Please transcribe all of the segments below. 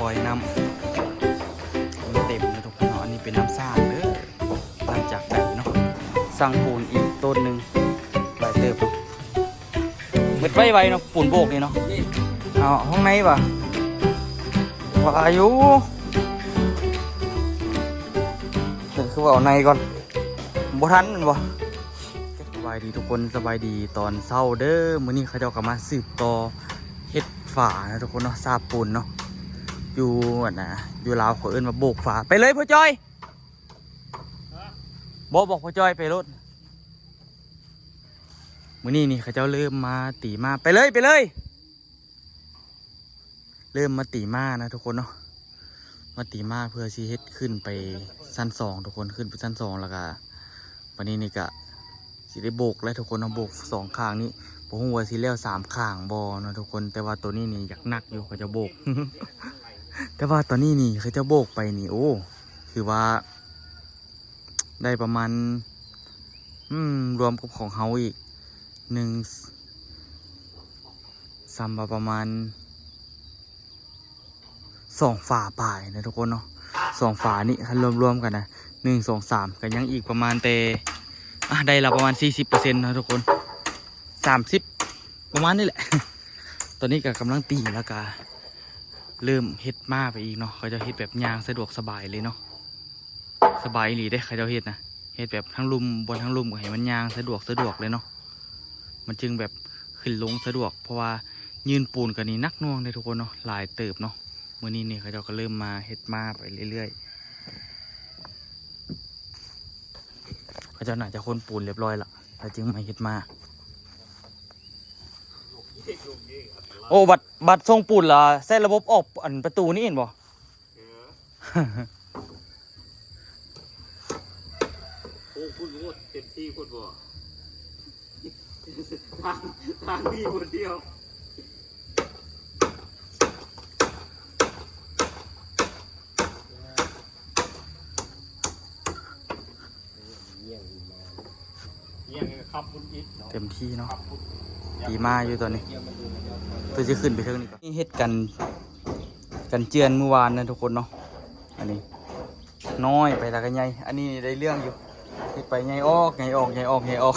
ປ່ອຍນ້ຳ ມັນເຕັມນະທຸກຄົນເນາະ. ອັນນີ້ເປັນນ້ຳສ້າງເດີ ຫຼັງຈາກນັ້ນເນາະ ສ້າງປູນອີກຕົ້ນໜຶ່ງ ຫຼາຍເຕີບເນາະ. ເບິດໄວໆເນາະ ປູນໂບກນີ້ເນາະ. ເອົາຫ້ອງໃນຫວາ ວ່າຢູ່ ເອີ ຄືວ່າເອົາໃນກ່ອນ ບໍ່ທັນແມ່ນບໍ່? ສະບາຍດີທຸກຄົນ ສະບາຍດີຕອນເຊົ້າເດີ. ມື້ນີ້ເຂົາເຈົ້າກໍມາສືບຕໍ່ເຮັດຝານະທຸກຄົນເນາະ ສາບປູນເນາະ ຢູ່ອັນນະ ຢູ່ລາວເຂົາເອີ້ນວ່າໂບກຝາ. ໄປເລີຍພໍ່ຈ້ອຍ ບອກ ບອກພໍ່ຈ້ອຍໄປໂລດ. ມື້ນີ້ນີ້ເຂົາເຈົ້າເລີ່ມມາຕີມ້າ ໄປເລີຍ ໄປເລີຍ. ເລີ່ມມາຕີມ້ານະທຸກຄົນເນາະ ມາຕີມ້າເພື່ອຊິເຮັດຂຶ້ນໄປຊັ້ນສອງທຸກຄົນ ຂຶ້ນໄປຊັ້ນສອງ ແລ້ວກະບາດນີ້ນີ້ກະຊິໄດ້ໂບກແລ້ວທຸກຄົນເນາະ. ໂບກສອງຂ້າງນີ້ ບໍ່ຮູ້ວ່າຊິແລ້ວສາມຂ້າງບໍ່ເນາະທຸກຄົນ ແຕ່ວ່າໂຕນີ້ນີ້ຢາກໜັກຢູ່ ເຂົາເຈົ້າໂບກ ແຕ່ວ່າຕອນນີ້ນີ້ເຂົາເຈົ້າໂບກໄປນີ້ ໂອ້ ຖືວ່າ ໄດ້ປະມານ ອືມ ລວມກັບຂອງເຮົາອີກໜຶ່ງ ສ່ຳວ່າປະມານສອງຝາປາຍນະທຸກຄົນເນາະ. ສອງຝານີ້ຄັນລວມໆກັນນະ ໜຶ່ງ ສອງ ສາມ ກໍຍັງອີກປະມານແຕ່ ອ່ະ ໄດ້ລະປະມານສີ່ສິບເປີເຊັນເນາະທຸກຄົນ ສາມສິບ ປະມານນີ້ແຫຼະ. ຕອນນີ້ກໍກຳລັງຕີ ແລ້ວກໍເລີ່ມເຮັດມ້າໄປອີກເນາະ. ເຂົາເຈົ້າເຮັດແບບຍ່າງສະດວກສະບາຍເລີຍເນາະ. ສະບາຍອີ່ຫຼີເດ້ ເຂົາເຈົ້າເຮັດນະ ເຮັດແບບທາງລຸ່ມ ບ່ອນທາງລຸ່ມກໍໃຫ້ມັນຍ່າງສະດວກສະດວກເລີຍເນາະ. ມັນຈຶ່ງແບບຂຶ້ນລົງສະດວກ ເພາະວ່າຍື່ນປູນກັນນີ້ໜັກໜ່ວງເດ້ທຸກຄົນເນາະ ຫຼາຍເຕີບເນາະ. ມື້ນີ້ນີ້ເຂົາເຈົ້າກໍເລີ່ມມາເຮັດມ້າໄປເລື້ອຍໆ ເຂົາເຈົ້າໜ້າຈະຂົນປູນລຽບຮ້ອຍລະ ແລ້ວຈຶ່ງມາເຮັດມ້າ. ໂອ້ ບັດ ບັດສົ່ງປູນລະໃຊ້ລະບົບອອກ ອັນ ປະຕູນີ້ເຫັນບໍ່? ເອີ ໂອ້ ພຸ້ນໂອ້ ເຕັມທີ່ພຸ້ນບໍ່? ທາງ ທາງນີ້ຄົນດຽວ. ເຕັມທີ່ເນາະ ດີມາຢູ່ຕອນນີ້ ຕົວຊິຂຶ້ນໄປເທິງນີ້ກ່ອນ. ເຮັດກັນ ກັນເຈື່ອນມື້ວານນະທຸກຄົນເນາະ. ອັນນີ້ນ້ອຍໄປແລ້ວກໍໃຫຍ່ ອັນນີ້ໄດ້ເລື່ອງຢູ່ ເຮັດໄປໃຫຍ່ອອກ ໃຫຍ່ອອກ ໃຫຍ່ອອກ ໃຫຍ່ອອກ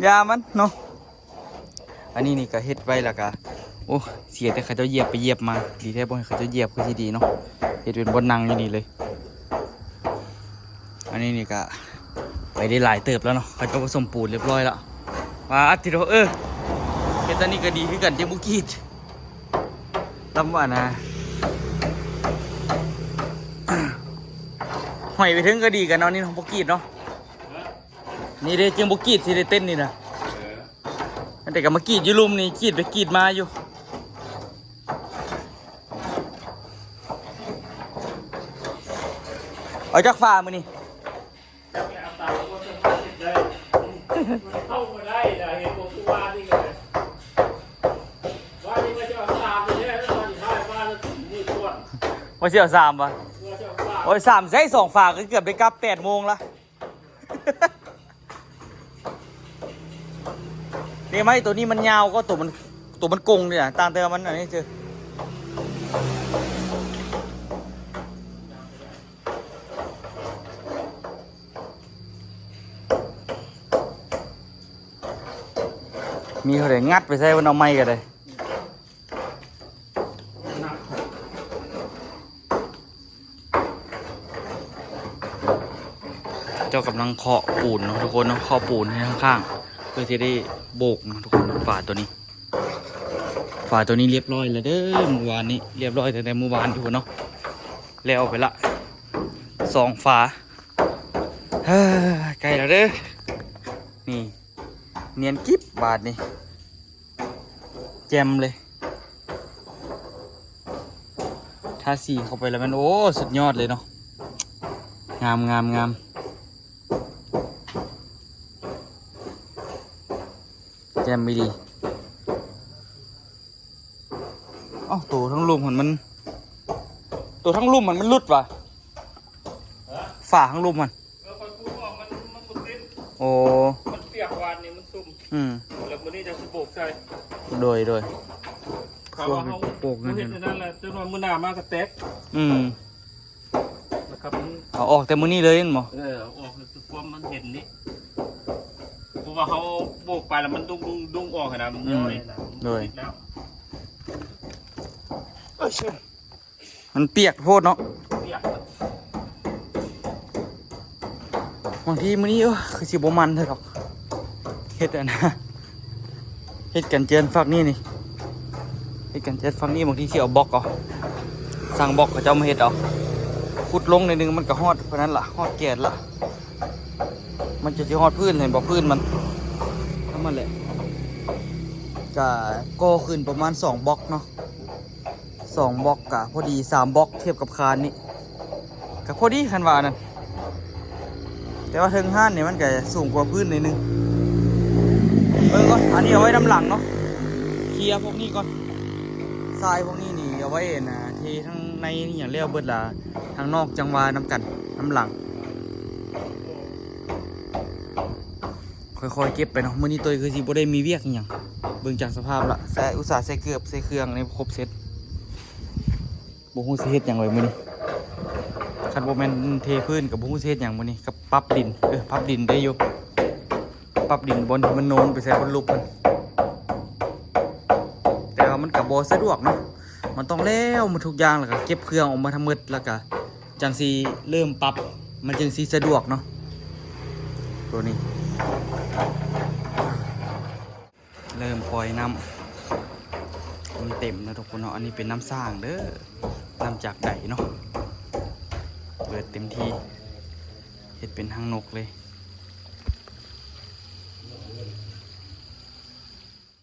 ຢ່າມັນເນາະ. ອັນນີ້ນີ້ກໍເຮັດໄວ້ແລ້ວກໍ ໂອ້ ເສຍແຕ່ເຂົາເຈົ້າຢຽບໄປຢຽບມາ ດີແທ້ບໍ່ໃຫ້ເຂົາເຈົ້າຢຽບຄືຊິດີເນາະ. ເຮັດເປັນບ່ອນນັ່ງຢູ່ນີ້ເລີຍ. ອັນນີ້ນີ້ກໍໄປໄດ້ຫຼາຍເຕີບແລ້ວເນາະ ເຂົາເຈົ້າກໍສົມປູນລຽບຮ້ອຍແລ້ວ. ປາດຕິໂທ ເອີ ເຮັດອັນນີ້ກໍດີຄືກັນ ຈັ່ງບໍ່ກຣີດ ລຳວ່ານະ ຫ້ອຍໄປເທິງກໍດີກັນເນາະ ນີ້ເນາະ ບໍ່ກຣີດເນາະ. ນີ້ເດ້ ຈຶ່ງບໍ່ກຣີດ ຊິໄດ້ເຕັ້ນນີ້ນະ. ເອີ ແຕ່ກໍມາກຣີດຢູ່ລຸ່ມນີ້ ກຣີດໄປກຣີດມາຢູ່. ເອົາຈັກຝາມື້ນີ້? ເຂົ້າບໍ່ໄດ້ນະ ເຫັນບໍ່ຄືວານນີ້ກໍ ວານນີ້ວ່າຈະເອົາສາມນີ້ແຫຼະ ຕອນທ້າຍມາແລ້ວມືດກ່ອນ ວ່າຊິເອົາສາມຫວາ? ວ່າຊິເອົາສາມ. ໂອ້ຍ ສາມໃຊ້ສອງຝາ ກໍເກືອບໄດ້ກັບແປດໂມງລະ. ນີ້ໄມ້ຕົວນີ້ມັນຍາວກວ່າຕົວມັນ ຕົວມັນກົງນີ້ນະ ຕ່າງແຕ່ວ່າມັນອັນນີ້ຊື່. ມີເທົ່າໃດງັດໄປໃສ່ ມັນເອົາໃໝ່ກໍໄດ້. ເຈົ້າກຳລັງເຄາະປູນເນາະທຸກຄົນເນາະ ເຄາະປູນໃຫ້ຂ້າງໆ ເພື່ອຊິໄດ້ໂບກເນາະທຸກຄົນ. ຝາຕົວນີ້ ຝາຕົວນີ້ລຽບຮ້ອຍແລ້ວເດີ ມື້ວານນີ້ ລຽບຮ້ອຍຕັ້ງແຕ່ມື້ວານພຸ້ນເນາະ. ແລ້ວໄປລະສອງຝາ ໃກ້ແລ້ວເດີ. ນີ້ ນຽນກິບບາດນີ້ ແຈ່ມເລີຍ. ທາສີເຂົ້າໄປແລ້ວແມ່ນ ໂອ້ ສຸດຍອດເລີຍເນາະ. ງາມ ງາມ ງາມ ແຈ່ມອີ່ຫຼີ. ເອົ້າ ໂຕທາງລຸ່ມຫັ້ນມັນ ໂຕທາງລຸ່ມຫັ້ນມັນຫຼຸດຫວາ? ຝາທາງລຸ່ມຫັ້ນ. ເອີ ຂ້ອຍຂູດອອກ ມັນ ມັນບໍ່ຕິດ. ໂອ້ ມັນປຽກວານນີ້ ມັນຊຸ່ມ. ອືມ ແລ້ວມື້ນີ້ຈະຊິໂບກໃສ່. ໂດຍ ໂດຍ. ເຂົາວ່າເຮົາ ໂປະເງິນ ເຮັດອັນນັ້ນແຫຼະ ຈົນວ່າມື້ໜ້າມາກໍແຕກ. ອືມ ແລ້ວກໍມັນ ເອົາອອກແຕ່ມື້ນີ້ເລີຍແມ່ນບໍ່? ເອີ ເອົາອອກຄືຄວາມມັນເຫັນນີ້ ເພາະວ່າເຮົາໂບກໄປແລ້ວມັນດຸ້ງໆ ດຸ້ງອອກຫັ້ນນະ ມັນ ອືມ ຍ້ອຍຫັ້ນນະ ໂດຍ ມັນຕິດແລ້ວ. ເອີຍ ມັນປຽກໂພດເນາະ ປຽກ. ບາງທີມື້ນີ້ ເອີ ຄືຊິບໍ່ມັນເທົ່າດອກ ເຮັດອັນ ເຮັດກັນເຈື່ອນຟາກນີ້ນີ້ ເຮັດກັນເຈື່ອນຟາກນີ້ ບາງທີຊິເອົາບລັອກເອົາ ສັ່ງບລັອກເຂົາເຈົ້າມາເຮັດເອົາ ຂຸດລົງໜ້ອຍໜຶ່ງ ມັນກໍຮອດປານນັ້ນລະ ຮອດແກນລະ ມັນຈະຊິຮອດພື້ນເຫັນບໍ່ ພື້ນມັນ ທຳນັ້ນແຫຼະ ກະກໍ່ຂຶ້ນປະມານສອງບລັອກເນາະ. ສອງບລັອກກະພໍດີ ສາມບລັອກ ທຽບກັບຄານນີ້ກະພໍດີ ຄັນວ່ານັ້ນ ແຕ່ວ່າເທິງຮ້ານນີ້ມັນກະສູງກວ່າພື້ນໜ້ອຍໜຶ່ງ. ເບິ່ງກ່ອນ ອັນນີ້ເອົາໄວ້ນຳຫຼັງເນາະ ເຄຍພວກນີ້ກ່ອນ ຊາຍພວກນີ້ນີ້ເອົາໄວ້ ອັນນ່າ ເທທາງໃນນີ້ຫຍັງແລ້ວເບິດລະ ທາງນອກຈັ່ງວ່ານຳກັນ ນຳຫຼັງ. ຄ່ອຍໆເກັບໄປເນາະ ມື້ນີ້ໂຕຍຄືຊິບໍ່ໄດ້ມີວຽກອີ່ຫຍັງ ເບິ່ງຈາກສະພາບລະ ໃສ່ ອຸດສ່າໃສ່ເກີບໃສ່ເຄື່ອງໃຫ້ຄົບເສັດ ບໍ່ຮູ້ຊິເຮັດຫຍັງໄວ້ມື້ນີ້ ຄັນບໍ່ແມ່ນເທພື້ນກໍບໍ່ຮູ້ຊິເຮັດຫຍັງມື້ນີ້ ກັບປັບດິນ ເອີ ປັບດິນໄດ້ຢູ່ ປັບດິນບ່ອນທີ່ມັນໂນນໄປໃສ່ບ່ອນຫຼຸບຫັ້ນ ແຕ່ວ່າມັນກໍບໍ່ສະດວກເນາະ ມັນຕ້ອງແລ້ວໝົດທຸກຢ່າງ ແລ້ວກໍເກັບເຄື່ອງອອກມາທັງໝົດ ແລ້ວກໍ ຈັ່ງຊິເລີ່ມປັບ ມັນຈຶ່ງຊິສະດວກເນາະ ໂຕນີ້ ເລີ່ມປ່ອຍນ້ຳ ມັນເຕັມແລ້ວທຸກຄົນເນາະ ອັນນີ້ເປັນນ້ຳສ້າງເດີ ນ້ຳຈາກໃດເນາະ ເປີດເຕັມທີ່ ເຮັດເປັນຮັງນົກເລີຍ.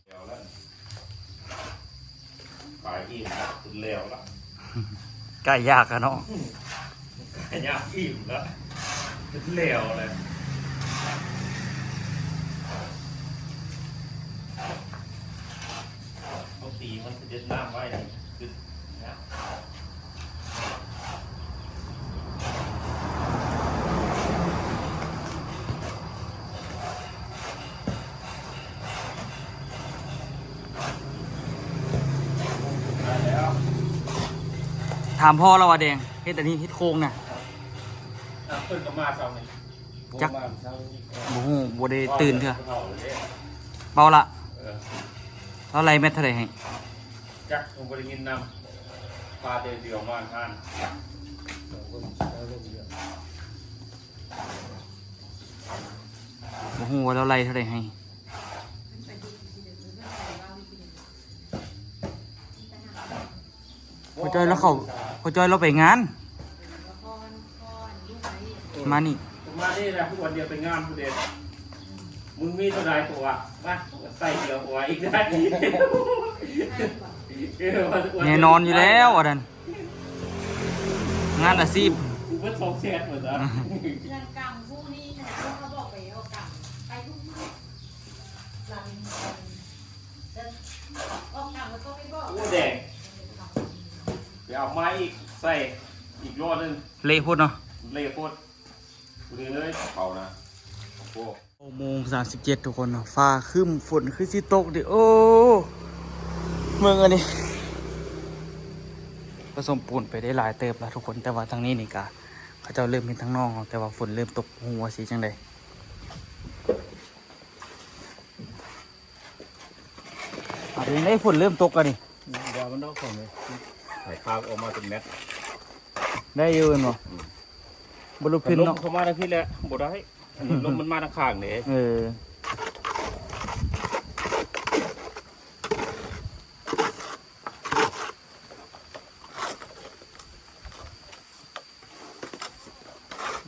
ແລ້ວລະ ຂາຍອີ່ມລະ ຈົນແລ້ວລະ ກາຍຢາກອະເນາະ ກາຍຢາກອີ່ມລະ ຈົນແລ້ວລະ ເອົາຕີມັນສະເດັດນ້ຳໄວ້ນີ້ ຄື ຖາມພໍ່ລາວວ່າແດງ ເຮັດອັນນີ້ ເຮັດໂຄງນະ ອ່ະ ເພິ່ນກໍມາເຊົ້ານີ້ ຈັກ ບໍ່ມາເຊົ້ານີ້ ບໍ່ຮູ້ ບໍ່ໄດ້ຕື່ນເທື່ອ ເວົ້າລະ ເອີ ລາວໄລ່ແມັດເທົ່າໃດໃຫ້ ຈັກ ຍັງບໍ່ໄດ້ຍິນນຳ ພາແຕ່ດຽວມາທານ ບໍ່ຮູ້ວ່າລາວໄລ່ເທົ່າໃດໃຫ້ ພໍ່ຈ້ອຍລາວເຂົ້າ ພໍ່ຈ້ອຍລາວໄປງານ ມານີ້ ມານີ້ແຫຼະ ທຸກວັນດຽວໄປງານພຸ້ນເດ້ ມຶງມີເທົ່າໃດຕົວະ ມາໃສ່ດຽວຕົວະອີກໄດ້ ເອີ ວ່າ ແນ່ນອນຢູ່ແລ້ວອັນນັ້ນ ງານອາຊີບ ກູເບິດສອງແສນໝົດລະ ເດືອນກາງຜູ້ນີ້ນະ ເຂົາບອກໄປອອກກາງ ໄປທຸກມື້ ຫຼັງ ອອກກາງແລ້ວກໍໄປບອກ ໂອ້ ແດງ ໄປເອົາມາອີກ ໃສ່ອີກລໍ້ໜຶ່ງ ເລະໂພດເນາະ ເລະໂພດ ຜູ້ນີ້ເລີຍ ເຂົານະ ໂອ້ ຫົກໂມງສາມສິບເຈັດ ທຸກຄົນເນາະ ຟ້າຄຶ້ມ ຝົນຄືຊິຕົກເດ ໂອ້ ເບິ່ງອັນນີ້ ປະສົມປູນໄປໄດ້ຫຼາຍເຕີບລະທຸກຄົນ ແຕ່ວ່າທາງນີ້ນີ້ກະ ເຂົາເຈົ້າເລີ່ມເຮັດທາງນອກເນາະ ແຕ່ວ່າຝົນເລີ່ມຕົກ ບໍ່ຮູ້ວ່າຊິຈັ່ງໃດ ເອົາ ເປັນຈັ່ງໃດ ຝົນເລີ່ມຕົກລະນີ້ ດຽວມັນດອກຂອງເລີຍ ໃຫ້ຄາບອອກມາເປັນແມັດ ໄດ້ຢູ່ແມ່ນບໍ່? ອືມ ບໍ່ລຸດພິນເນາະ ລົມເຂົ້າມາທາງພີ້ແຫຼະ ບໍ່ໄດ້ ອັນນີ້ລົມມັນມາທາງຂ້າງເດ້ ເອີ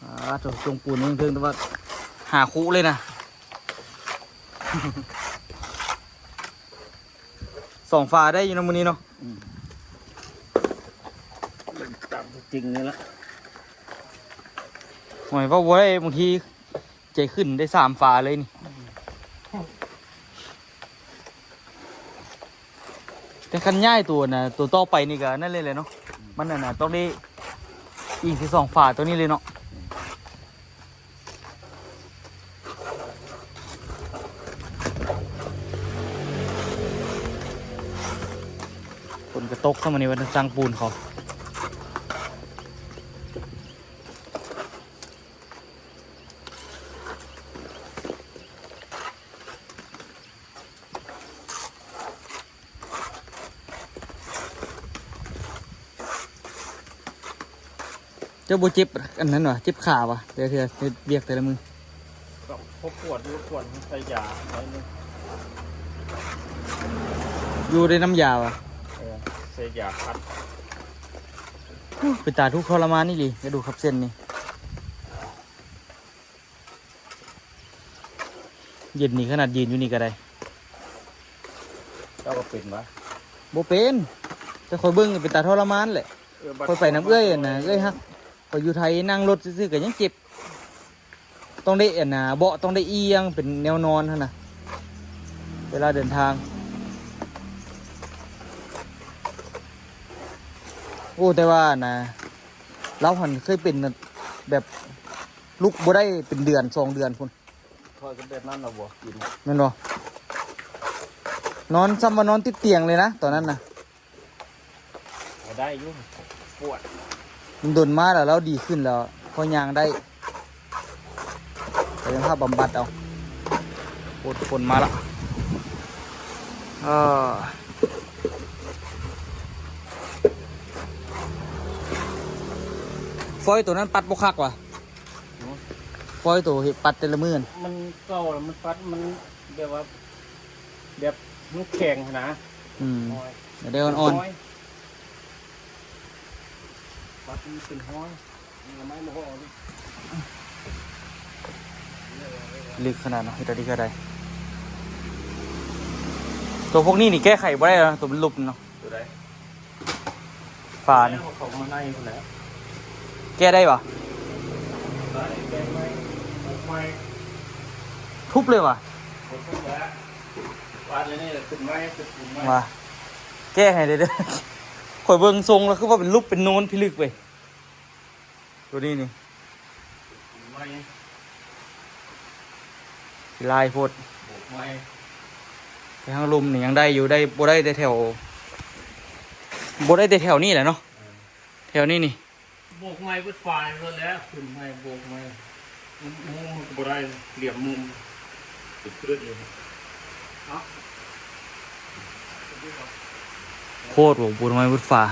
ອ່າ ໂທ້ ຕົງປູນເທິງໆ ແຕ່ວ່າຫາຄຸເລີຍນະ ສອງຝາໄດ້ຢູ່ນະມື້ນີ້ເນາະ ອືມ ຕາມຕົວຈິງນີ້ລະ ໂອ້ຍ ເວົ້າບໍ່ໄດ້ ບາງທີ ໃຈຂຶ້ນໄດ້ສາມຝາເລີຍນີ້ ແຕ່ຄັນຍ້າຍຕົວນະ ຕົວຕໍ່ໄປນີ້ກະນັ້ນເລີຍແຫຼະເນາະ ມັນນັ້ນນະ ຕ້ອງໄດ້ອີກສອງຝາຕົວນີ້ເລີຍເນາະ. ຝົນກະຕົກຊະມື້ນີ້ ວ່າຊັ້ນ ຊ່າງປູນເຂົາ. ເຈົ້າບໍ່ເຈັບອັນນັ້ນຫວາ? ເຈັບຂາຫວາ? ແຕ່ເທື່ອເຮັດວຽກແຕ່ລະມື້ ກໍພໍປວດຢູ່ ປວດໃສ່ຢາໜ້ອຍໜຶ່ງ ຢູ່ໄດ້ນ້ຳຢາຫວາ? ເອີ ໃສ່ຢາຄັດ. ໂອ້ ເປັນຕາທຸກທໍລະມານອີ່ຫຼີ ກະດູກທັບເສັ້ນນີ້. ເຢັນນີ້ຂະໜາດຢືນຢູ່ນີ້ກະໄດ້. ເຈົ້າກໍເປັນຫວາ? ບໍ່ເປັນ ແຕ່ຂ້ອຍເບິ່ງເປັນຕາທໍລະມານແຫຼະ. ເອີ ຂ້ອຍໄປນຳເອື້ອຍຫັ້ນນະ ເອື້ອຍຮັກ. ຂ້ອຍຢູ່ໄທນັ່ງລົດຊື່ໆກະຍັງເຈັບ. ຕ້ອງໄດ້ອັນນາ ເບາະຕ້ອງໄດ້ອີ່ຫຍັງເປັນແນວນອນຫັ້ນນະ ເວລາເດີນທາງ. ໂອ້ ແຕ່ວ່ານະ ລາວຫັ້ນເຄີຍເປັນແບບລຸກບໍ່ໄດ້ເປັນເດືອນສອງເດືອນພຸ້ນ. ຂ້ອຍກໍແບບນັ້ນລະບໍ່ກິນ ແມ່ນບໍ່? ນອນ ສ່ຳວ່ານອນຕິດຕຽງເລີຍນະຕອນນັ້ນນະ. ກໍໄດ້ຢູ່ ປວດ. ມັນດົນມາແລ້ວ ລາວດີຂຶ້ນແລ້ວ ພໍຍ່າງໄດ້ ກາຍພາບບຳບັດເອົາ. ໂອ້ ຝົນມາລະ ເອີ ຟອຍໂຕນັ້ນປັດບໍ່ຄັກຫວາ? ຟອຍໂຕເຮັດປັດແຕ່ລະມື້ ມັນເກົ່າແລ້ວ ມັນປັດ ມັນແບບວ່າ ແບບມັນແຂງຫັ້ນນະ. ອືມ ໄດ້ອ່ອນໆ ຮອຍ ປັດມັນເປັນຮອຍ. ລຶກຂະໜາດເນາະ ເຮັດອັນນີ້ກໍໄດ້. ໂຕພວກນີ້ນີ້ແກ້ໄຂບໍ່ໄດ້ແລ້ວ ໂຕມັນຫຼຸບເນາະ. ໂຕໃດ? ຝານີ້ ເອົາເຂົ້າມາໃນພຸ້ນແຫຼະ. ແກ້ໄດ້ຫວາ? ໄດ້ ແກ້ໄດ້ ປຸກໃໝ່ ທຸບເລີຍຫວາ? ບໍ່ທຸບແລ້ວ ວາດນີ້ຂຶ້ນໃໝ່ ຂຶ້ນປູນໃໝ່ ວ່າ ແກ້ໃຫ້ເດີ້. ຂ້ອຍເບິ່ງຊົງແລ້ວຄືວ່າເປັນຮູບເປັນໂນນພິລຶກເວີຍ ໂຕນີ້ນີ້. ຂີ້ລາຍໂພດ ໂບກໃໝ່. ແຕ່ທາງລຸ່ມນີ້ຍັງໄດ້ຢູ່ ໄດ້ ບໍ່ໄດ້ແຕ່ແຖວ ບໍ່ໄດ້ແຕ່ແຖວນີ້ແຫຼະເນາະ. ເອີ ແຖວນີ້ນີ້ ໂບກໃໝ່ເບິດຝາເບິດແລ້ວ ຂຶ້ນໃໝ່ ໂບກໃໝ່. ມຸມ ມຸມມັນກໍບໍ່ໄດ້ ຫຼ່ຽມມຸມ ເປັນພື້ນຢູ່. ໂພດບໍ່ ປູນໃໝ່ເບິດຝາ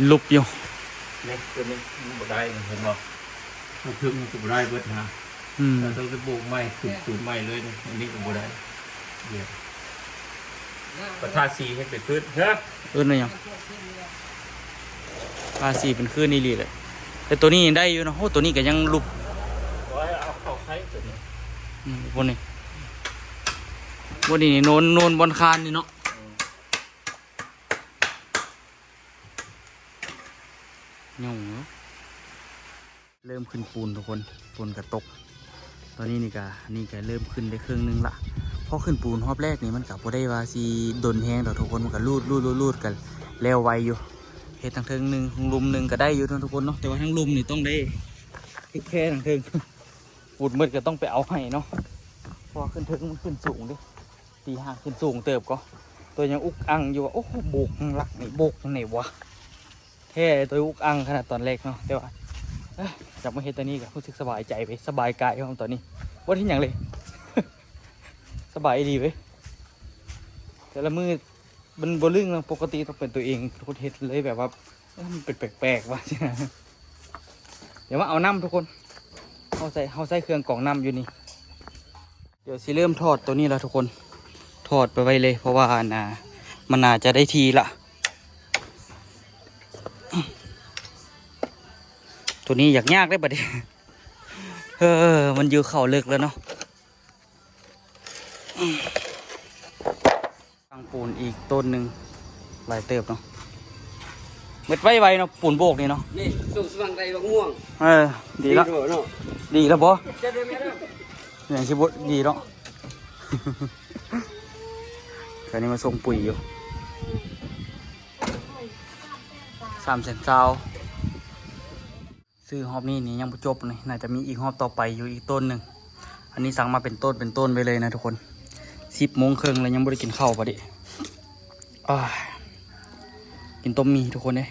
ຫຼຸບຢູ່. ນີ້ ຕົວນີ້ມັນບໍ່ໄດ້ ເຫັນບໍ່? ທາງເທິງມັນກໍບໍ່ໄດ້ເບິດນະ. ອືມ ແລ້ວຕ້ອງໄດ້ໂບກໃໝ່ ຂຶ້ນປູນໃໝ່ເລີຍນີ້. ອັນນີ້ກໍບໍ່ໄດ້ ກໍທາສີເຮັດເປັນພື້ນ. ເອີ ເອີ້ນວ່າຫຍັງ? ທາສີເປັນພື້ນອີ່ຫຼີແຫຼະ. ແຕ່ໂຕນີ້ຍັງໄດ້ຢູ່ເນາະ. ໂອ້ ໂຕນີ້ກໍຍັງຫຼຸບ. ເອົາເຂົ້າໄຄໂຕນີ້. ອືມ ໂຕນີ້ ໂຕນີ້ໂນນ ໂນນບ່ອນຄານນີ້ເນາະ. ອືມ ຫຍຸ້ງເນາະ. ເລີ່ມຂຶ້ນປູນທຸກຄົນ ຝົນກະຕົກ. ຕອນນີ້ນີ້ກະ ອັນນີ້ກະເລີ່ມຂຶ້ນໄດ້ເຄິ່ງໜຶ່ງລະ. ພໍຂຶ້ນປູນຮອບແລກນີ້ມັນກະບໍ່ໄດ້ວ່າຊິດົນແຮງດອກທຸກຄົນ ມັນກະລູດໆໆໆ ກະແລ້ວໄວຢູ່. ເຮັດທາງເທິງໜຶ່ງ ທາງລຸ່ມໜຶ່ງກະໄດ້ຢູ່ເນາະທຸກຄົນເນາະ. ແຕ່ວ່າທາງລຸ່ມນີ້ຕ້ອງໄດ້ເທກແຄຣ໌ທາງເທິງ ປູນໝົດກະຕ້ອງໄປເອົາໃຫ້ເນາະ. ເພາະວ່າຂຶ້ນເທິງມັນຂຶ້ນສູງເດ້ ຕີຫ້າຂຶ້ນສູງເຕີບກໍ. ໂຕຍັງອຸກອັ່ງຢູ່ວ່າ ໂອ້ ໂບກຫຍັງຫຼັກນີ້ ໂບກຫຍັງນີ້ຫວາ? ແທ້ ໂຕອຸກອັ່ງຂະໜາດຕອນແລກເນາະ. ແຕ່ວ່າ ເອີ ຈາກມາເຮັດຕອນນີ້ກໍຮູ້ສຶກສະບາຍໃຈເວີຍ ສະບາຍກາຍພ້ອມຕອນນີ້ ບໍ່ໄດ້ເຮັດຫຍັງເລີຍ. ສະບາຍອີ່ຫຼີເວີຍ. ແຕ່ລະມື້ມັນບໍ່ລຶ້ງເນາະ ປົກກະຕິຕ້ອງເປັນໂຕເອງເປັນຄົນເຮັດ ເລີຍແບບວ່າ ເອີ ມັນເປັນແປກໆວ່າຊີ້ນະ. ດຽວມາເອົານ້ຳທຸກຄົນ ເຮົາໃສ່ ເຮົາໃສ່ເຄື່ອງກອງນ້ຳຢູ່ນີ້. ດຽວຊິເລີ່ມຖອດໂຕນີ້ລະທຸກຄົນ ຖອດໄປໄວ້ເລີຍ ເພາະວ່າ ອັນນ່າ ມັນໜ້າຈະໄດ້ທີ່ລະ. ໂຕນີ້ຢາກຍາກເດ້ບັດນີ້ ເອີ ມັນຢູ່ເຂົ້າເລິກແລ້ວເນາະ. ຕັ້ງປູນອີກຕົ້ນໜຶ່ງ ຫຼາຍເຕີບເນາະ. ເໝິດໄວໆເນາະ ປູນໂບກນີ້ເນາະ. ນີ້ ສົ່ງສະໝັກໄດ້ບັກມ່ວງ. ເອີ ດີລະ ດີແລ້ວເນາະ ດີແລ້ວບໍ່? ແມ່ນຊິບໍ່ດີເນາະ. ແຖວນີ້ມາສົ່ງປຸ໋ຍຢູ່ ສາມແສນຊາວ. ຊື້ຮອບນີ້ນີ້ຍັງບໍ່ຈົບນີ້ ໜ້າຈະມີອີກຮອບຕໍ່ໄປຢູ່ອີກຕົ້ນໜຶ່ງ. ອັນນີ້ສັ່ງມາເປັນຕົ້ນເປັນຕົ້ນໄປເລີຍນະທຸກຄົນ. ສ ສິບໂມງເຄິ່ງແລ້ວ ຍັງບໍ່ໄດ້ກິນເຂົ້າບາດນີ້. ອ້າ ກິນຕົ້ມໝີ່ທຸກຄົນເອີຍ.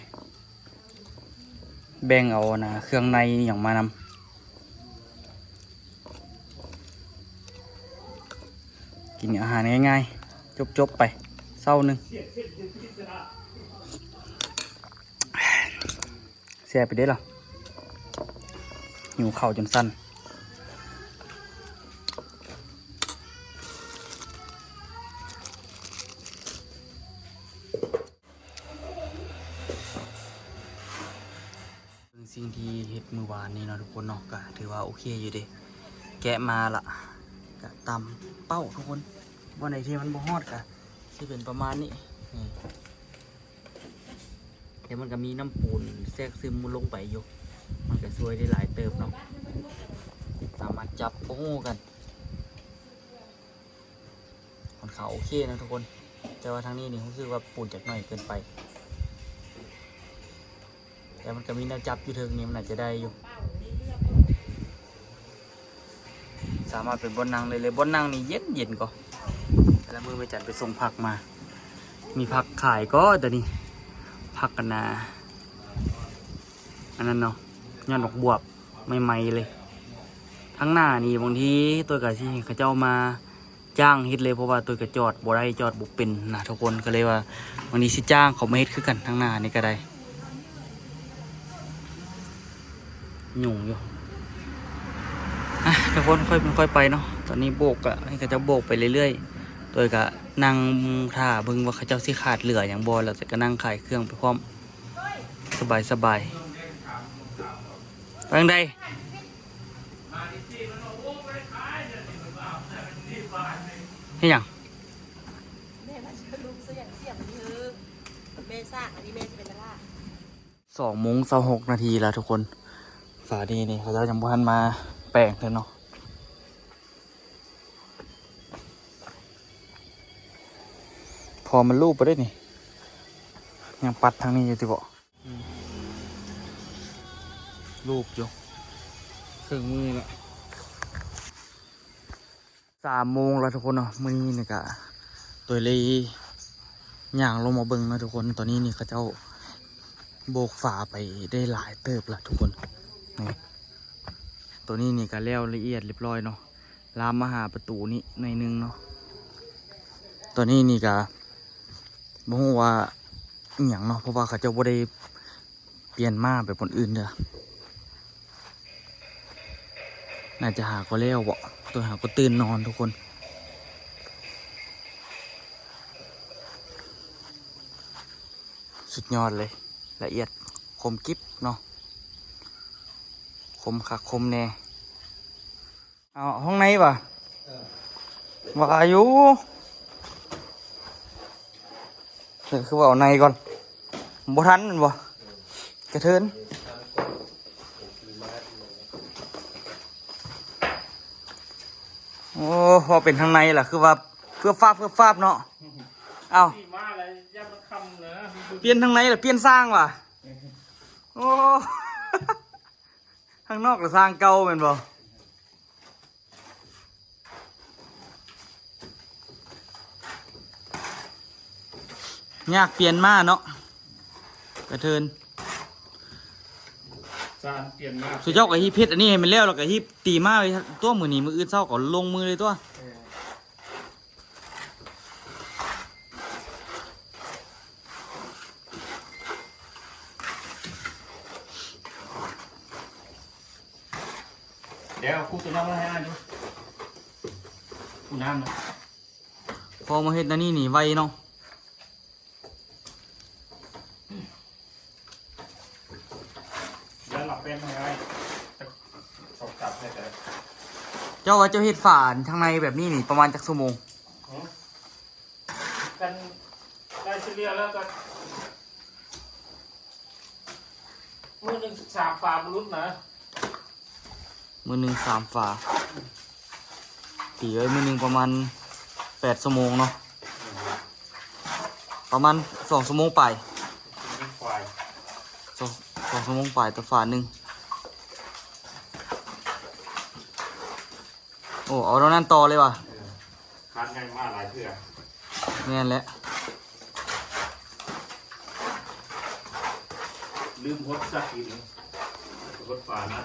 ແບ່ງເອົາອັນນ່າ ເຄື່ອງໃນອີ່ຫຍັງມານຳ. ກິນອາຫານງ່າຍໆ ຈົບໆໄປເຊົ້າໜຶ່ງ. ແຊບໄປເດ້ລະ ຫິວເຂົ້າຈົນສັ່ນ. ເບິ່ງສິ່ງທີ່ເຮັດມື້ວານນີ້ເນາະທຸກຄົນເນາະ ກະຖືວ່າໂອເຄຢູ່ເດ້. ແກະມາລະ ກະຕຳເປົ້າທຸກຄົນ. ບ່ອນໃດທີ່ມັນບໍ່ຮອດກະຊິເປັນປະມານນີ້ ນີ້. ແຕ່ມັນກະມີນ້ຳປູນແຊກຊຶມລົງໄປຢູ່ ມັນກະຊ່ວຍໄດ້ຫຼາຍເຕີບເນາະ. ສາມາດຈັບ ໂອ້ ກັນ ຂ້ອນຂ້າງໂອເຄນະທຸກຄົນ. ແຕ່ວ່າທາງນີ້ນີ້ຮູ້ສຶກວ່າປູນຈັກໜ້ອຍເກີນໄປ ແຕ່ມັນກະມີແນວຈັບຢູ່ເທິງນີ້ ມັນອາດຈະໄດ້ຢູ່. ສາມາດເປັນບ່ອນນັ່ງໄດ້ເລີຍ. ບ່ອນນັ່ງນີ້ເຢັນໆກໍ ແຕ່ລະມື້ແມ່ຈັນໄປສົ່ງຜັກມາ ມີຜັກຂາຍກໍ ຕອນນີ້ຜັກອັນນ່າ ອັນນັ້ນເນາະ ຍອດບັກບວບໃໝ່ໆເລີຍ. ທາງໜ້ານີ້ບາງທີຕົວກະຊິໃຫ້ເຂົາເຈົ້າມາຈ້າງເຮັດເລີຍ ເພາະວ່າຕົວກະຈອດບໍ່ໄດ້ ຈອດບໍ່ເປັນນະທຸກຄົນ. ກະເລີຍວ່າບາງທີຊິຈ້າງເຂົາມາເຮັດຄືກັນ ທາງໜ້ານີ້ກະໄດ້. ຫຍຸ້ງຢູ່. ອ່ະ ທຸກຄົນ ຄ່ອຍເປັນຄ່ອຍໄປເນາະ. ຕອນນີ້ໂບກກະໃຫ້ເຂົາເຈົ້າໂບກໄປເລື້ອຍໆ ໂດຍກະນັ່ງຖ້າເບິ່ງວ່າເຂົາເຈົ້າຊິຂາດເຫຼືອຫຍັງບໍ່ ແລ້ວກະນັ່ງຂາຍເຄື່ອງໄປພ້ອມ ສະບາຍໆ. ໄປທາງໃດ? ເຮັດຫຍັງ? ແມ່ວ່າຊິເອົາລູກເສື້ອຫຍັງສຽມນີ້ເຮີ ແມ່ສາກອັນນີ້ແມ່ຊິໄປຕະຫຼາດ. ສອງໂມງຊາວຫົກນາທີແລ້ວທຸກຄົນ. ຟ້ານີ້ນີ້ເຂົາເຈົ້າຍັງບໍ່ທັນມາແປງເທື່ອເນາະ ເພາະມັນລູບໄປເດ້ນີ້. ຍັງປັດທາງນີ້ຢູ່ຕິເບາະ? ອືມ ລູບຢູ່ ເຄິ່ງມື້ລະ. ສາມໂມງແລ້ວທຸກຄົນເນາະ. ມື້ນີ້ນີ້ກະໂດຍເລີຍຍ່າງລົງມາເບິ່ງເນາະທຸກຄົນ. ຕອນນີ້ນີ້ເຂົາເຈົ້າໂບກຝາໄປໄດ້ຫຼາຍເຕີບລະທຸກຄົນ. ນີ້ ໂຕນີ້ນີ້ກະແລ້ວລະອຽດລຽບຮ້ອຍເນາະ. ລາມມາຫາປະຕູນີ້ໜ້ອຍໜຶ່ງເນາະ. ໂຕນີ້ນີ້ກະບໍ່ຮູ້ວ່າອີ່ຫຍັງເນາະ ເພາະວ່າເຂົາເຈົ້າບໍ່ໄດ້ ປ່ຽນມ້າໄປບ່ອນອື່ນເດີ້. ໜ້າຈະຫາກໍແລ້ວເບາະ ໂຕຫາກໍຕື່ນນອນທຸກຄົນ. ສຸດຍອດເລີຍ ລະອຽດຄົມກິບເນາະ ຄົມຄັກຄົມແນ່. ເອົາຫ້ອງໃນຫວາ? ເອີ ວ່າຢູ່ ເອີ ຄືວ່າເອົາໃນກ່ອນ ບໍ່ທັນແມ່ນບໍ່? ກະເທີນ. ໂອ້ ພໍເປັນທາງໃນລະ ຄືວ່າເຟືອບຟາບເຟືອບຟາບເນາະ. ເອົ້າ ມາແລ້ວ ຢ້ານມັນຄ່ຳນະ ປ່ຽນທາງໃນລະປ່ຽນຊ່າງຫວາ? ໂອ້ ທາງນອກລະຊ່າງເກົ່າແມ່ນບໍ່? ຍາກປ່ຽນມາເນາະ ກະເທີນ. ຊ່າງປ່ຽນມາ ສຸເຈົ້າກະຮີບເຮັດອັນນີ້ໃຫ້ມັນແລ້ວ ແລ້ວກະຮີບຕີມາໄວ້ຕົວະ ມື້ນີ້ມື້ອື່ນເຊົ້າກະລົງມືເລີຍຕົວະ. ເອີ ດຽວຄູໂຕນັ້ນມາໃຫ້ອ່ານດູ ຄູນ້ຳນະ. ພໍມາເຮັດອັນນີ້ນີ້ໄວເນາະ. ດຽວລັບແປ້ນໃຫ້ອ້າຍ ຈະສອບກັບໃຫ້ກະໄດ້. ເຈົ້າວ່າເຈົ້າເຮັດຝາທາງໃນແບບນີ້ນີ້ປະມານຈັກຊົ່ວໂມງ? ຫື ຄັນໄດ້ສະເລ່ຍແລ້ວກະ ມື້ໜຶ່ງສາມຝາບໍ່ຫຼຸດນະ. ມື້ໜຶ່ງສາມຝາ ຕີໄວ້ມື້ໜຶ່ງປະມານແປດຊົ່ວໂມງເນາະ ປະມານສອງຊົ່ວໂມງປາຍ ສອງ ສອງຊົ່ວໂມງປາຍຕໍ່ຝາໜຶ່ງ. ໂອ້ ເອົາແນວນັ້ນຕໍ່ເລີຍຫວາ? ເອີ ຄານໃຫຍ່ມາຫຼາຍເທື່ອ. ແມ່ນແຫຼະ. ລືມຫົດຊັກອີກ ຫົດຝານະ.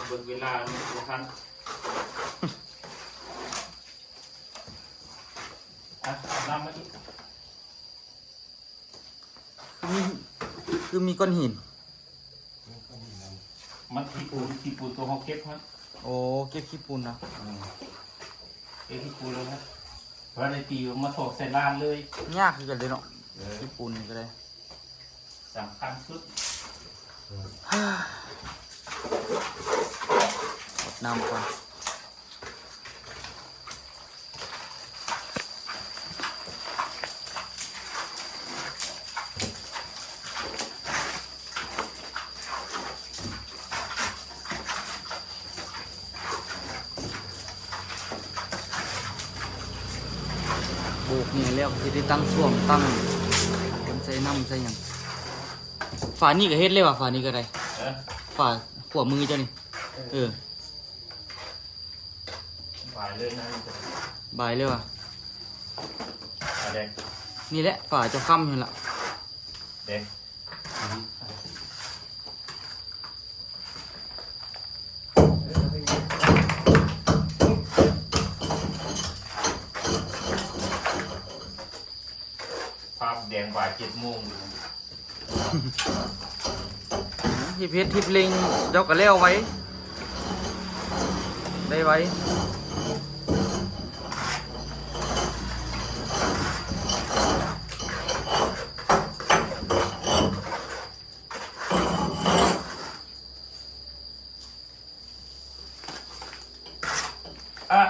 ເບິ່ງເວລາມັນບໍ່ທັນ. ອ່ະ ເອົານ້ຳມາອີກ. ຄືມີ ຄືມີກ້ອນຫີນ. ມັນຂີ້ຝຸ່ນ ຂີ້ຝຸ່ນຕົວເຮົາເກັບຫັ້ນ. ໂອ້ ເກັບຂີ້ຝຸ່ນນະ. ອືມ ເກັບຂີ້ຝຸ່ນແລ້ວນະ ວ່າໄດ້ຕີມາຖອກໃສ່ລານເລີຍ. ຍາກຄືກັນເດ້ເນາະ. ເອີ ຂີ້ຝຸ່ນນີ້ກໍໄດ້ ສຳຄັນສຸດ. ຫົດນ້ຳກ່ອນ. ໂບກນີ້ແລ້ວ ຊິໄດ້ຕັ້ງສ້ວມ ຕັ້ງ ເພິ່ນໃສ່ນ້ຳໃສ່ຫຍັງ. ຝານີ້ກໍເຮັດແລ້ວຫວາ? ຝານີ້ກໍໄດ້. ເອີ ຝາຂວາມືເຈົ້ານີ້. ເອີ ເອີ. ບາຍເລີຍນະ ບາຍເລີຍຫວາ? ອາ ແດງ ນີ້ແຫຼະ ຝາຈະຄ້ຳຫັ້ນລະ ແດງ. ພາບແດງບ່າຍເຈັດໂມງຢູ່. ທິບເຮັດທິບເລັ່ງ ເຈົ້າກໍແລ້ວໄວ ໄດ້ໄວ. ອະ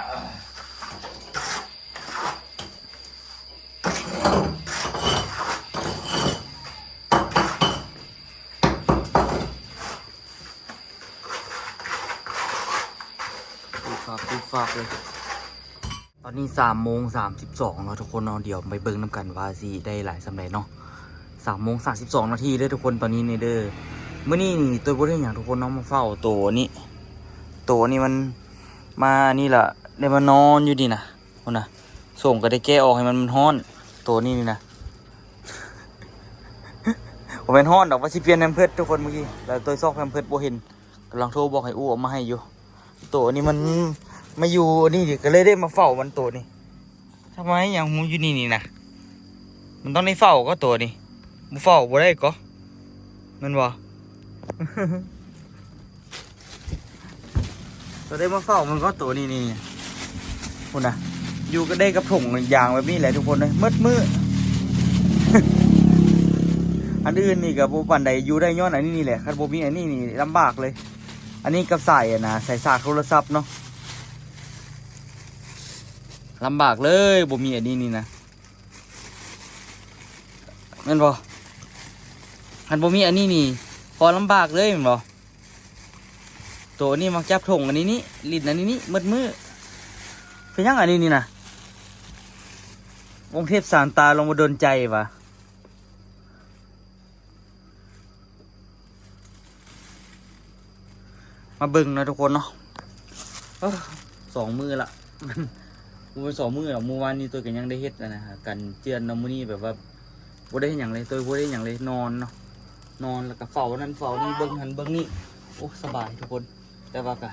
ฟาบฟาบเลย ตอนนี้สามโมงสามสิบสองแล้วทุกคนเนาะ เดี๋ยวไปเบิ่งนำกันว่าสิได้หลายส่ำใดเนาะ สามโมงสามสิบสองนาทีเด้อทุกคน ตอนนี้นี่เด้อ มื้อนี้นี่โตบ่ได้หยังทุกคนเนาะ มาเฝ้าโตนี้ โตนี้มันมานี่ล่ะ ได้มานอนอยู่นี่นะ พุ้นน่ะ ส่งก็ได้แกะออกให้มัน มันร้อน โตนี้นี่นะ บ่แม่นร้อนดอก ว่าสิเปลี่ยนแพมเพิร์สทุกคน เมื่อกี้แล้วโตซอกแพมเพิร์สบ่เห็น กำลังโทรบอกให้อู้เอามาให้อยู่ โตนี้มันมาอยู่นี่ดิ ก็เลยได้มาเฝ้ามันโตนี้ ทำไมยังอยู่นี่นี่นะ มันต้องได้เฝ้าก็โตนี้ บ่เฝ้าบ่ได้ก็ แม่นบ่ ก็ได้มาเฝ้ามันก็โตนี้นี่ พุ้นน่ะ อยู่ก็ได้กับถุงยางแบบนี้แหละทุกคนเอ้ย หมดมื้อ อันอื่นนี่ก็บ่ปานใด อยู่ได้ย้อนอันนี้นี่แหละ คันบ่มีอันนี้นี่ลำบากเลย อันนี้กับสายอะนะ สายสากโทรศัพท์เนาะ ลำบากเลย บ่มีอันนี้นี่นะ แม่นบ่ คันบ่มีอันนี้นี่ พอลำบากเลยแม่นบ่ โตนี้มักจับถงอันนี้นี่ ลิ้นอันนี้นี่ หมดมื้อ เป็นหยังอันนี้นี่นะ องค์เทพสามตาลงมาดลใจวะ มาเบิ่งเนาะทุกคนเนาะ เอ้อ สองมื้อละ บ่แม่นสองมื้อดอก มื้อวานนี้ตัวก็ยังได้เฮ็ดอันนะ กันเจือนเนาะ มื้อนี้แบบว่าบ่ได้เฮ็ดหยังเลย ตัวบ่ได้เฮ็ดหยังเลย นอนเนาะ นอนแล้วก็เฝ้านั่นเฝ้านี่ เบิ่งหั้นเบิ่งนี่ โอ้ สบายทุกคน แต่ว่าก็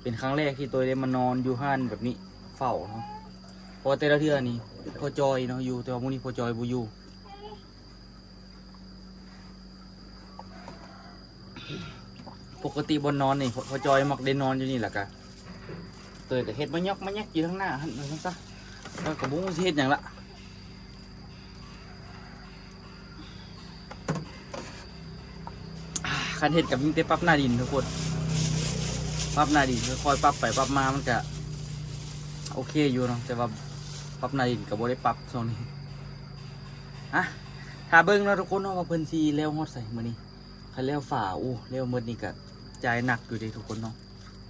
เป็นครั้งแรกที่ตัวได้มานอนอยู่ห้านแบบนี้ เฝ้าเนาะ เพราะว่าแต่ละเทื่อนี่พ่อจอยเนาะอยู่ แต่ว่ามื้อนี้พ่อจอยบ่อยู่ ปกติบ่อนนอนนี่ พ่อ พ่อจอยมักได้นอนอยู่นี่แหละกะ เตยก็เฮ็ดมายอกมาแยกอยู่ทางหน้าหั่น ว่าซั่นซะ แล้วก็บ่ฮู้สิเฮ็ดหยังละ คันเฮ็ดก็มีแต่ปรับหน้าดินทุกคน ปรับหน้าดิน ค่อยๆ ปรับไปปรับมามันก็โอเคอยู่เนาะ แต่ว่าปรับหน้าดินก็บ่ได้ปรับช่วงนี้ อะ ถ้าเบิ่งเนาะทุกคนเนาะ ว่าเพิ่นสิแล้วฮอดไสมื้อนี้ คันแล้วฝา โอ้ แล้วหมดนี่ก็จ่ายหนักอยู่เด้ทุกคนเนาะ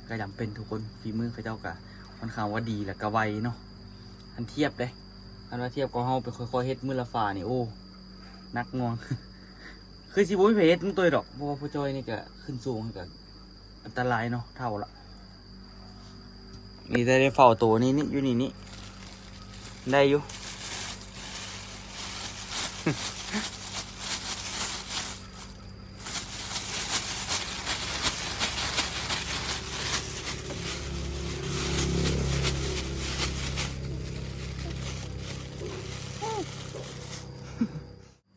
ก็จำเป็นทุกคน ฝีมือเขาเจ้าก็ค่อนข้างว่าดี แล้วก็ไวเนาะ คันเทียบเด้ คันว่าเทียบกับเฮาไปค่อยๆ เฮ็ดมื้อละฝานี่ โอ้ หนักหน่วง คือสิบ่มีไผเฮ็ดนำตัวดอก เพราะว่าพ่อจ้อยนี่ก็ขึ้นสูงก็อันตรายเนาะ เฒ่าละ ມີແຕ່ໄດ້ເຝົ້າໂຕນີ້ ນີ້ ຢູ່ນີ້ ນີ້ ໄດ້ຢູ່.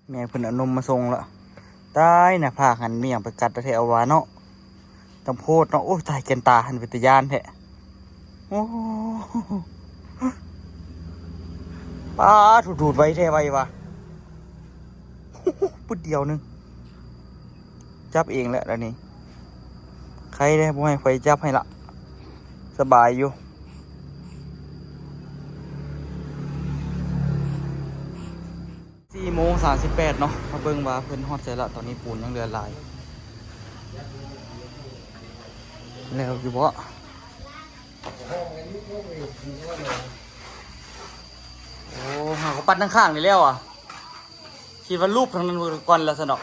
ແມ່ເພິ່ນເອົານົມມາສົ່ງລະ. ຕາຍ ໜ້າຜາກຫັ້ນມີຫຍັງໄປກັດແທ້ວ່າເນາະ. ຕ້ອງໂພດເນາະ. ໂອ້ຍ ຕາຍ ແກ່ນຕາຫັ້ນເປັນຕາຢ້ານແທ້. ໂອ້ ປາດ ດູດໄວແທ້ໄວວ່າ ປຶດດຽວໜຶ່ງ. ຈັບເອງແຫຼະດຽວນີ້ ໄຄແດ່ ບໍ່ໃຫ້ໃຜຈັບໃຫ້ລະ ສະບາຍຢູ່. ສີ່ໂມງສາມສິບແປດເນາະ ມາເບິ່ງວ່າເພິ່ນຮອດໃສລະ. ຕອນນີ້ປູນຍັງເຫຼືອຫຼາຍ ແລ້ວຢູ່ບໍ່? ໂອ້ ຫາກໍປັດທາງຂ້າງນີ້ແລ້ວອະ ຄິດວ່າລູບທາງນັ້ນກ່ອນລະຊັ້ນດອກ.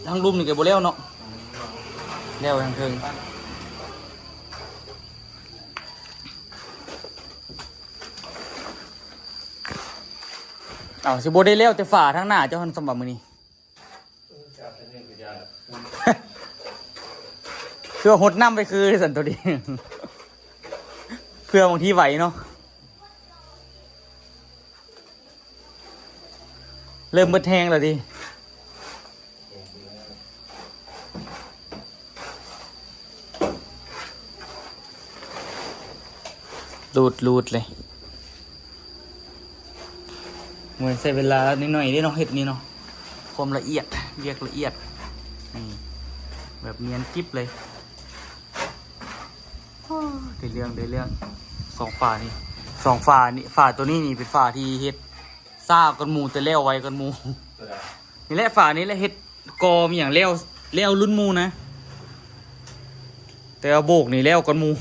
ທາງລຸ່ມນີ້ກໍບໍ່ແລ້ວເນາະ ແລ້ວທາງເທິງ. ເອົ້າ ຊິບໍ່ໄດ້ແລ້ວແຕ່ຝາທາງໜ້າເຈົ້າຫັ້ນ ສຳລັບມື້ນີ້ ຄືວ່າຫົດນ້ຳໄປຄືຊັ້ນໂຕນີ້ ເພື່ອບາງທີໄຫວເນາະ. ເລີ່ມເບິດແຮງແລ້ວຕິ ລູດໆເລີຍ. ໂອ້ຍ ໃຊ້ເວລາໜ້ອຍໆເດ້ເນາະ ເຮັດນີ້ເນາະ ຄວາມລະອຽດ ວຽກລະອຽດ ນີ້ ແບບນຽນກິບເລີຍ. ໂອ້ ໄດ້ເລື່ອງ ໄດ້ເລື່ອງ. ສອງຝານີ້ ສອງຝານີ້ ຝາໂຕນີ້ນີ້ເປັນຝາທີ່ເຮັດຊ້າກ່ອນໝູ່ ແຕ່ແລ້ວໄວກ່ອນໝູ່. ໂຕໃດ? ນີ້ແຫຼະ ຝານີ້ແຫຼະເຮັດ ກໍ່ມີຫຍັງແລ້ວ ແລ້ວລຸ້ນໝູ່ນະ ແຕ່ວ່າໂບກນີ້ແລ້ວກ່ອນໝູ່.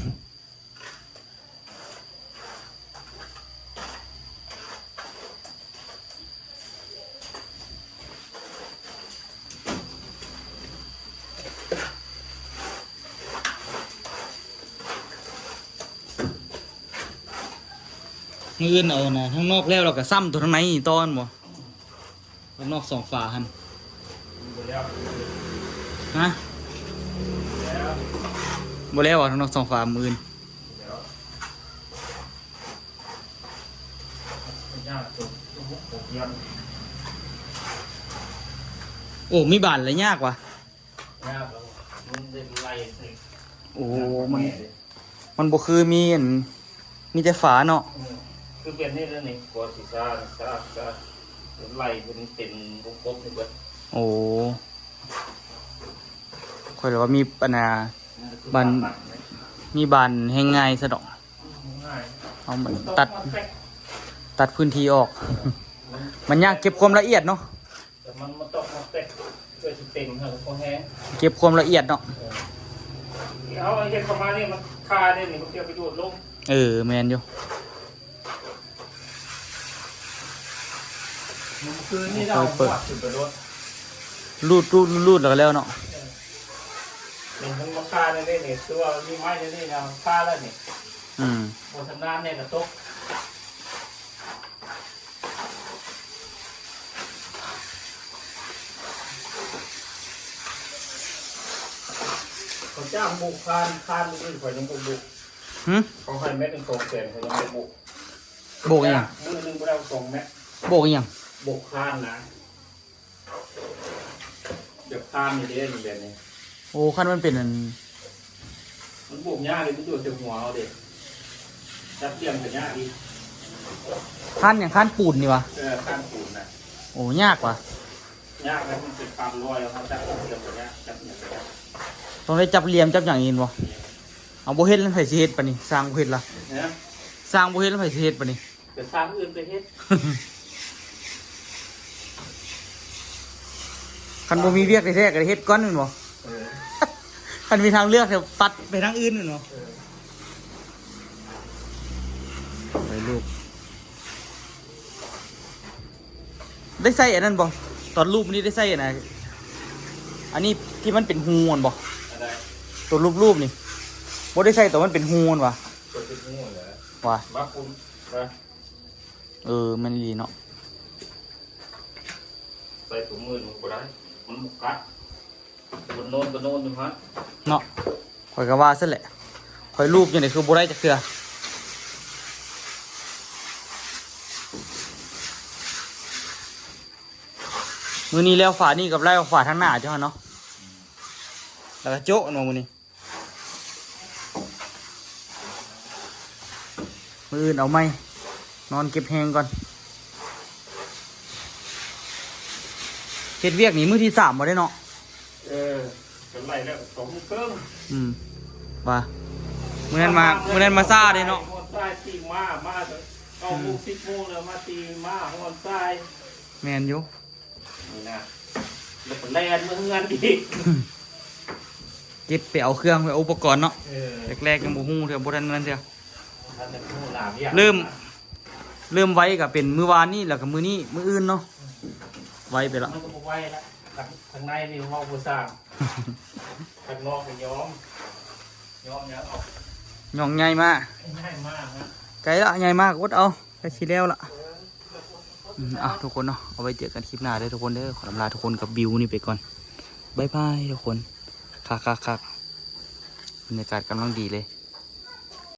ມື້ອື່ນເອົານະ ທາງນອກແລ້ວ ແລ້ວກໍຊ້ຳຕົວທາງໃນຕໍ່ແມ່ນບໍ່? ທາງນອກສອງຝາຫັ້ນ ບໍ່ແລ້ວ ຮະ? ບໍ່ແລ້ວ ບໍ່ແລ້ວຫວາ ທາງນອກສອງຝາມື້ອື່ນ? ບໍ່ແລ້ວ ຍາກຕົວ ຕົວ ໂອ້ ມີບານລະຍາກຫວາ. ຍາກແລ້ວ ມັນໄດ້ໄລ່ໃສ່ ໂອ້ ມັນ ມັນບໍ່ຄືມີອັນ ມີແຕ່ຝາເນາະ. ອືມ ຄືເປັນນີ້ແລ້ວນີ້ ກໍຊິຊາ ຊາ ຊາ ໄລ່ເປັນ ເປັນວົງກົບນີ້ເບິດ. ໂອ້ ຂ້ອຍລະວ່າມີອັນນ່າ ບານ ມີບານແຮງງ່າຍຊະດອກ. ອືມ ງ່າຍ ເອົາມັນຕັດ ຕັດພື້ນທີ່ອອກ. ມັນຍາກເກັບຄວາມລະອຽດເນາະ. ແຕ່ມັນ ມັນຕ້ອງມາແຕະເພື່ອຊິເຕັມໃຫ້ມັນພໍແຮງ ເກັບຄວາມລະອຽດເນາະ. ເອີ ເຮົາເຮັດເຂົ້າມານີ້ ມັນຄາເດ້ນີ້ ມັນເພື່ອໄປດູດລົງ. ເອີ ແມ່ນຢູ່. ມື້ຄືນນີ້ເຮົາ ເປີດ ວາດຂຶ້ນໄປໂລດ ຮູດ ຮູດ ຮູດ ແລ້ວກໍແລ້ວເນາະ. ເອີ ນີ້ມັນ ມັນຄາແນວນີ້ນີ້ ຄືວ່າມີໄມ້ແນວນີ້ນະ ມັນຄາແລ້ວນີ້. ອືມ ບໍ່ຊຳນານແນ່ກໍຕົກ. ເຂົາຈ້າງບຸກຄານ ຄານມື້ອື່ນຂ້ອຍຍັງບໍ່ບຸກ. ຫື? ເຂົາໃຫ້ແມັດໜຶ່ງສອງແສນ ຂ້ອຍຍັງບໍ່ບຸກ. ບຸກອີ່ຫຍັງ? ມື້ໜຶ່ງບໍ່ໄດ້ສອງແມັດ. ບຸກອີ່ຫຍັງ? ບຸກຄານນະ. ແບບຄານນີ້ເດ້ ແບບນີ້. ໂອ້ ຄັນມັນເປັນອັນ ມັນບວກຍາກເດ້ ມັນຢູ່ແຕ່ຫົວເຮົາເດ້ ຈັບປ່ຽນກໍຍາກອີກ. ຄານຫຍັງ? ຄານປູນນີ້ຫວາ? ເອີ ຄານປູນນະ. ໂອ້ ຍາກຫວາ? ຍາກນະ ມັນເປັນຄານລອຍ ເຮົາຈັບປ່ຽນກໍຍາກ ຈັບຫຍັງກໍຍາກ. ຕ້ອງໄດ້ຈັບຫຼ່ຽມ ຈັບຫຍັງອີກແມ່ນບໍ່? ເອົາ ບໍ່ເຮັດແລ້ວໃຜຊິເຮັດປານນີ້? ຊ່າງບໍ່ເຮັດລະ. ຮະ? ຊ່າງບໍ່ເຮັດແລ້ວໃຜຊິເຮັດປານນີ້? ກໍຊ່າງອື່ນໄປເຮັດ. ຄັນບໍ່ມີວຽກແທ້ໆກໍໄດ້ເຮັດກ່ອນແມ່ນບໍ່? ເອີ ຄັນມີທາງເລືອກແລ້ວປັດໄປທາງອື່ນແມ່ນບໍ່? ເອີ ໄປລູກ ໄດ້ໃສ່ອັນນັ້ນບໍ່? ຕອນລູບນີ້ໄດ້ໃສ່ອັນນັ້ນ ອັນນີ້ທີ່ມັນເປັນຮູຫັ້ນບໍ່? ອັນໃດ? ຕົວລູບໆນີ້. ບໍ່ໄດ້ໃສ່ຕົວມັນເປັນຮູຫັ້ນຫວາ? ເປີດເປັນຮູຫັ້ນແຫຼະ ຫວາ? ມາຄຸນ ມາ ເອີ ແມ່ນອີ່ຫຼີເນາະ. ໃສ່ຕົວມືມັນບໍ່ໄດ້ ມັນບໍ່ກັດ ມັນໂນນກໍໂນນຢູ່ຫັ້ນເນາະ. ຂ້ອຍກໍວ່າຊັ້ນແຫຼະ ຂ້ອຍລູບຈັ່ງໃດຄືບໍ່ໄດ້ຈັກເທື່ອ. ມື້ນີ້ແລ້ວຝານີ້ກັບແລ້ວຝາທາງໜ້າເຈົ້າຫັ້ນເນາະ ແລ້ວກໍໂຈະເນາະມື້ນີ້. ມື້ອື່ນເອົາໃໝ່ ນອນເກັບແຮງກ່ອນ. ເຮັດວຽກນີ້ມື້ທີສາມບໍ່ໄດ້ເນາະ? ເອີ ກໍໄລ່ແລ້ວສອງໂມງເຄິ່ງ. ອືມ ວ່າ ມື້ນັ້ນມາ ມື້ນັ້ນມາຊ້າເດ້ເນາະ. ຮອດສາຍຕີມາ ມາເກົ້າໂມງ ອືມ ສິບໂມງແລ້ວ ມາຕີມາຮອດສາຍ. ແມ່ນຢູ່. ນີ້ນະ ແລ້ວກໍແລ່ນມາເຮືອນອີກ ເກັບໄປເອົາເຄື່ອງ ໄປເອົາອຸປະກອນເນາະ. ເອີ ແລກໆຍັງບໍ່ຮູ້ເທື່ອ ບໍ່ທັນນັ້ນເທື່ອ ບໍ່ທັນໄດ້ຮູ້ຫຼາຍວຽກ. ເລີ່ມ ເລີ່ມໄວກໍເປັນມື້ວານນີ້ ແລ້ວກໍມື້ນີ້ ມື້ອື່ນເນາະ. ອືມ ໄວໄປລະ ມັນກໍບໍ່ໄວລະ ທາງ ທາງໃນນີ້ເວົ້າບໍ່ຊ່າງ ທາງນອກກໍຍອມ ຍອມຫຍັງເອົາ ຍ່ອງໃຫຍ່ມາ ໃຫຍ່ມານະ ໄກລະ ໃຫຍ່ມາກໍອົດເອົາ. ໃກ້ຊິແລ້ວລະ. ອືມ ອ່ະ ທຸກຄົນເນາະ ເອົາໄວ້ເຈີກັນຄລິບໜ້າເດີທຸກຄົນເດີ. ຂໍລຳລາທຸກຄົນກັບວິວນີ້ໄປກ່ອນ. ບາຍບາຍທຸກຄົນ. ຄັກໆໆ ບັນຍາກາດກຳລັງດີເລີຍ.